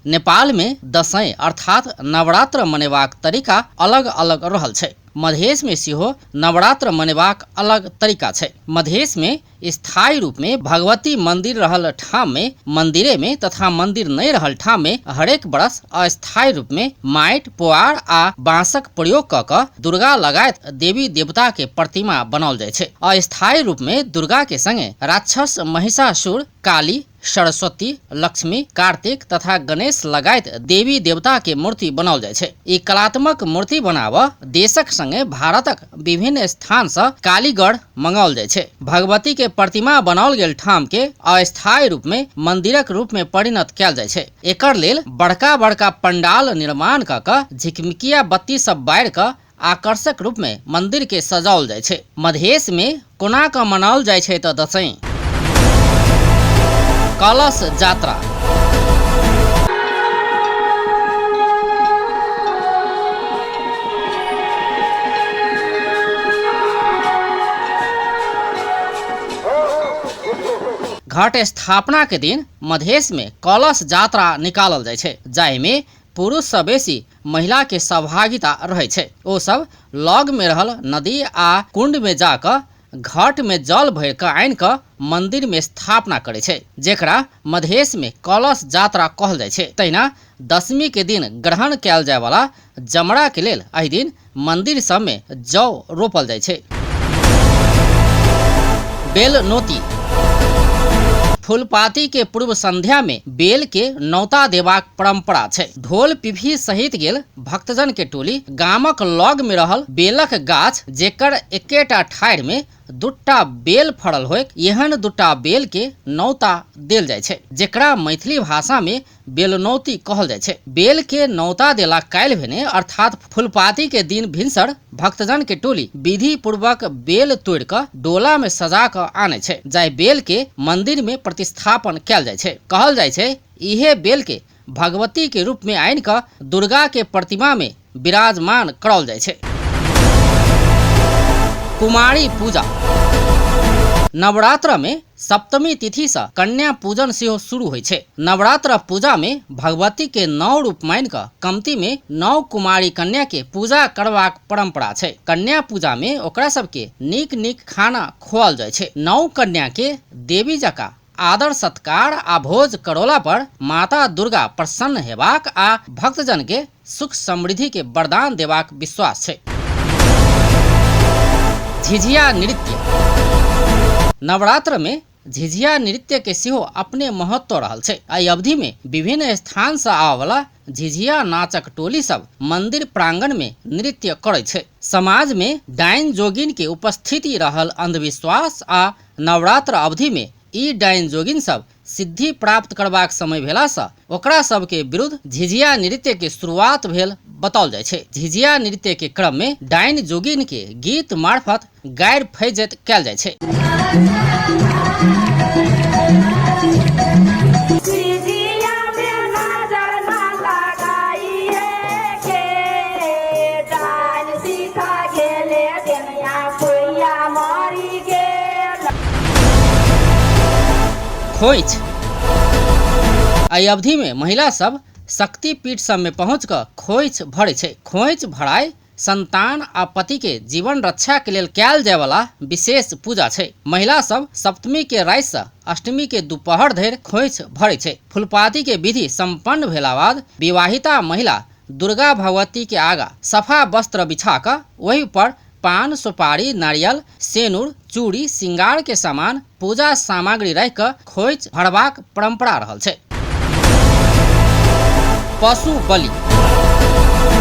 नेपाल में दशैं अर्थात नवरात्र मनेबाक तरीका अलग अलग रहल छै। मधेश में सेहो नवरात्र मनेबाक अलग तरीका छै। मधेश में स्थायी रूप में भगवती मंदिर रहल ठाम में मंदिरे में तथा मंदिर नहीं रहल ठाम में हरेक बरस अस्थायी रूप में माटि, पोआर आ बांसक प्रयोग क क दुर्गा लगायत देवी देवता के प्रतिमा बनाओल जाइ छै। अस्थायी रूप में दुर्गा के संगे राक्षस महिषासुर, काली, सरस्वती, लक्ष्मी, कार्तिक तथा गणेश लगायत देवी देवता के मूर्ति बनाओल जाइ छै। ई कलात्मक मूर्ति बनाबऽ देशक संगे भारतक विभिन्न स्थान से कालीगढ़ मंगाओल जाइ छै। भगवती के प्रतिमा बनाओल गेल ठाम के अस्थायी रूप में मंदिरक रूप में परिणत कयल जाइ छै। एकर लेल बड़का बड़का पंडाल निर्माण क क झिकमिकिया बत्ती सब बारि क आकर्षक रूप में मंदिर के सजाओल जाइ छै। मधेश में कोना क मनाओल जाइ छै त दशैं। कलश यात्रा। घट स्थापना के दिन मधेश में कलश यात्रा निकालल जाइ छै, जाहि में पुरुष सँ बेसी महिला के सहभागिता रहै छै। ओ सब लग में रहल नदी आ कुंड में जा कऽ घट में जल भरि कऽ आनि कऽ मंदिर में स्थापना करै छै, जेकरा मधेश में कलश यात्रा कहल जाइ छै। तहिना दशमी के दिन ग्रहण कयल जाय वाला जमरा के लेल एहि दिन मंदिर सब में जौ रोपल जाइ छै। बेलनोती। फूलपाती के पूर्व संध्या में बेल के नौता देबाक परंपरा छै। ढोल पिपही सहित गेल भक्तजन के टोली गामक लग में रहल बेलक गाछ, जेकर एकेटा ठाढ़ि में दूटा बेल फड़ल होइक, एहन दूटा बेल के नौता देल जाइ छै, जेकरा मैथिली भाषा में बेलनौती कहल जाइ छै। बेल के नौता देला काल्हि भेने अर्थात फूलपाती के दिन भिनसर भक्तजन के टोली विधि पूर्वक बेल तोड़ि कऽ डोला में सजा कऽ आनै छै, जाहि बेल के मंदिर में प्रतिस्थापन कयल जाइ छै। कहल जाइ छै इहे बेल के भगवती के रूप में आनि कऽ दुर्गा के प्रतिमा में विराजमान कराओल जाइ छै। कुमारी पूजा। नवरात्र में सप्तमी तिथि सँ कन्या पूजन सेहो शुरू होइ छै। नवरात्र पूजा में भगवती के नौ रूप मानि कऽ कमती में नौ कुमारी कन्या के पूजा करबाक परंपरा छै। कन्या पूजा में ओकरा सबके नीक नीक खाना खुआओल जाइ छै। नौ कन्या के देवी जकाँ आदर सत्कार आ भोज करौला पर माता दुर्गा प्रसन्न हेबाक आ भक्तजन के सुख समृद्धि के वरदान देबाक विश्वास छै। झिझिया नृत्य। नवरात्र में झिझिया नृत्य के सेहो अपने महत्व रहल छै। एहि अवधि में विभिन्न स्थान से आबयवला झिझिया नाचक टोली सब मंदिर प्रांगण में नृत्य करै छै। समाज में डाइन जोगिन के उपस्थिति रहल अंधविश्वास आ नवरात्र अवधि में ई डाइन जोगिन सब सिद्धि प्राप्त करबाक समय भेलासँ ओकरा सबके विरुद्ध झिझिया नृत्यके शुरुआत भेल बताओल जाइ छै। झिझिया नृत्यके क्रममे डाइन जोगिनके गीत मार्फत गारि फैजत कयल जाइ छै। झिझिया में नजर ना लगाइए के डाइन सीधा गेले डेनिया कोइया मरी गेल। खोइछ। एहि अवधि में महिला सब शक्तिपीठ सब में पहुँच कऽ खोइछ भरै छै। खोइछ भराइ संतान आ पति के जीवन रक्षा के लेल कयल जाय वाला विशेष पूजा छै। महिला सब सप्तमी के राति से अष्टमी के दोपहर धरि खोइछ भरै छै। फुलपाती के विधि संपन्न भेला बाद विवाहिता महिला दुर्गा भगवती के आगा सफा वस्त्र बिछा कऽ ओहि पर पान, सुपारी, नारियल, सेनुर, चूड़ी, श्रृंगार के सामान, पूजा सामग्री राखि कऽ खोइछ भरबाक परंपरा रहल छै। पशु बलि।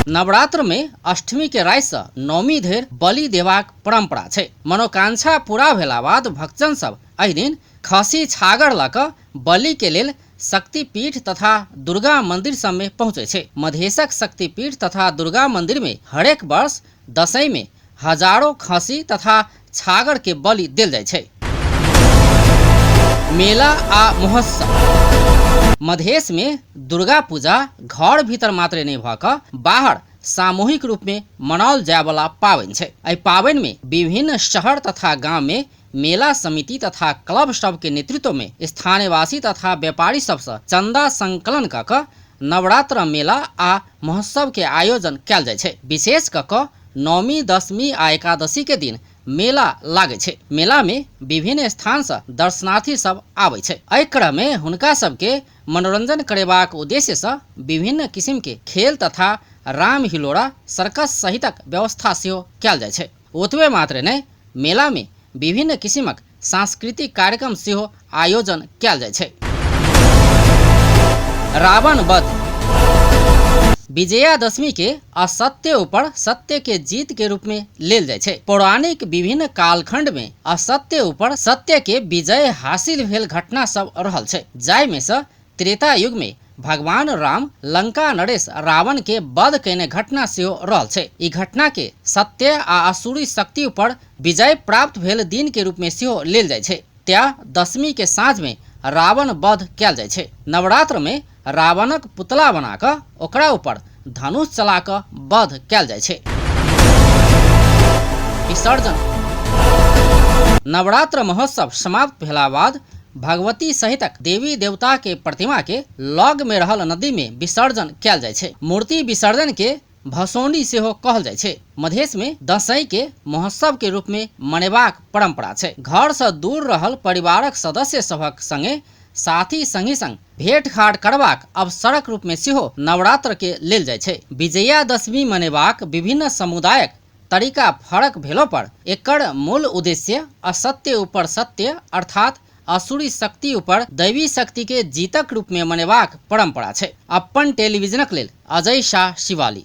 नवरात्र में अष्टमी के राति से नवमी धरि बलि देबाक परंपरा छै। मनोकांक्षा पूरा भेला बाद भक्तजन सब एहि दिन खसी छागर लऽ कऽ बलि के लेल शक्तिपीठ तथा दुर्गा मंदिर सब में पहुँचै छै। मधेशक शक्तिपीठ तथा दुर्गा मंदिर में हरेक वर्ष दशैं में हजारों खसी तथा छागर के बलि देल जाइ छै। मेला आ महोत्सव। मधेश में दुर्गा पूजा घर भीतर मात्रे नहि भऽ कऽ बाहर सामूहिक रूप में मनाओल जायवला पाबनि छै। एहि पाबनि में विभिन्न शहर तथा गाम में मेला समिति तथा क्लब सब के नेतृत्व में स्थानीयवासी तथा व्यापारी सबसँ चंदा संकलन कऽ कऽ नवरात्र मेला आ महोत्सव के आयोजन कयल जाइ छै। विशेष कऽ कऽ नवमी, दशमी आ एकादशी के दिन मेला लागै छै। मेला में विभिन्न स्थान से दर्शनार्थी सब आबै छै। एहि क्रम में हुनका सबके मनोरंजन करेबाक उद्देश्य से विभिन्न किसिम के खेल तथा राम हिलोरा, सर्कस सहितक व्यवस्था सेहो कयल जाइ छै। ओतबे मात्र नहि, मेला में विभिन्न किसिमक सांस्कृतिक कार्यक्रम सेहो आयोजन कयल जाइ छै। रावण वध। विजयादशमी के असत्य ऊपर सत्य के जीत के रूप में लेल जाइ छै। पौराणिक विभिन्न कालखंड में असत्य ऊपर सत्य के विजय हासिल भेल घटना सब रहल छै, जाहि में से त्रेता युग में भगवान राम लंका नरेश रावण के वध कयने घटना सेहो रहल छै। ई घटना के सत्य आ असुरी शक्ति ऊपर विजय प्राप्त भेल दिन के रूप में सेहो लेल जाइ छै। त्या दशमी के साँझ में रावण वध कयल जाइ छै। नवरात्र में रावणक पुतला बना कऽ ओकरा ऊपर धनुष चला कऽ वध कयल जाइ छै। विसर्जन। नवरात्र महोत्सव समाप्त भेला बाद भगवती सहितक देवी देवता के प्रतिमा के लग में रहल नदी में विसर्जन कयल जाइ छै। मूर्ति विसर्जन के भसौनी सेहो कहल जाइ छै। मधेश में दशैं के महोत्सव के रूप में मनेबाक परंपरा छै। घर से दूर रहल परिवारक सदस्य सभक संगे साथी संगी संग भेंटघाट करबाक अवसरक रूप में सेहो नवरात्र के लेल जाइ छै। विजयादशमी मनेबाक विभिन्न समुदायक तरीका फरक भेलो पर एकर मूल उद्देश्य असत्य ऊपर सत्य अर्थात असुरी शक्ति ऊपर दैवी शक्ति के जीतक रूप में मनेबाक परंपरा छै। अपन टेलीविजनक लेल अजय शाह, शिवाली।